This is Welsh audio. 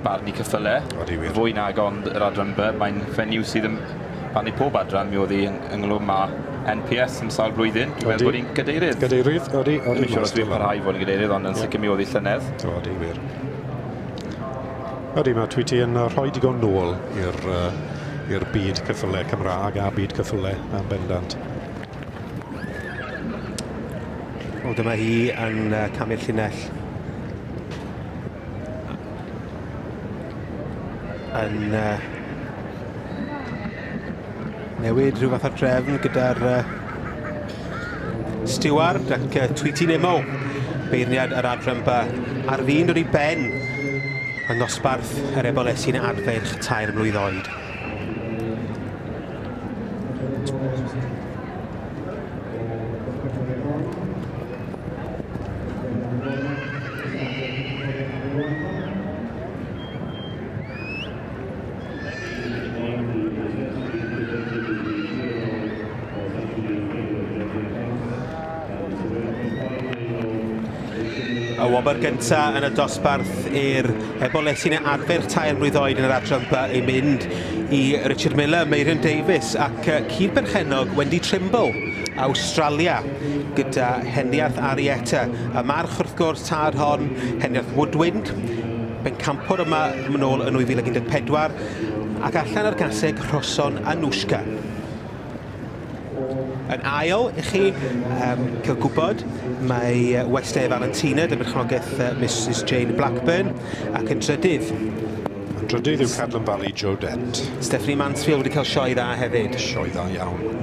barnu ceffyle. Odi wir. Fwy nag ond yr adran B, mae'n fenyw sydd yn barnu pob adran, mi oedd hi ynghlwm â NPS am sawl blwyddyn. Dwi'n meddwl bod hi'n gadeirydd. Gadeirydd, odi, odi. Dwi'n siŵr os dwi'n parhau i fod yn gadeirydd, ond yn sicr mi oedd hi llynedd. Odi, wir. Odi, mae Tweety yn rhoi digon nôl i'r uh, i'r byd ceffylau Cymraeg a byd ceffylau yn bendant. Wel, dyma hi yn uh, camu'r llinell. Yn uh, newid rhyw fath o drefn gyda'r uh, steward ac uh, Tweety Nemo, beirniad yr adran B, ar fin dod i ben yn nosbarth yr ebolesyn adfeirch tair mlwydd oed. Y wobr gyntaf yn y dosbarth i'r ebolesyn adfer tair mlwydd oed yn yr adran B ei mynd i Richard Miller, Meirion Davies ac cyd-berchennog Wendy Trimble, Awstralia, gyda heniarth Arietta. Y march wrth gwrs tad hon, heniarth Woodwind, bencampwr yma yn ôl yn 2014, ac allan ar gaseg Rhoson Anushka. Yn ail i chi um, cael gwybod, mae West Air Valentina, dy berchnogaeth Mrs Jane Blackburn, ac yn drydydd. Yn drydydd yw Cadlan Valley Joe Dent. Stephanie Mansfield wedi cael sioe dda hefyd. Sioe dda iawn.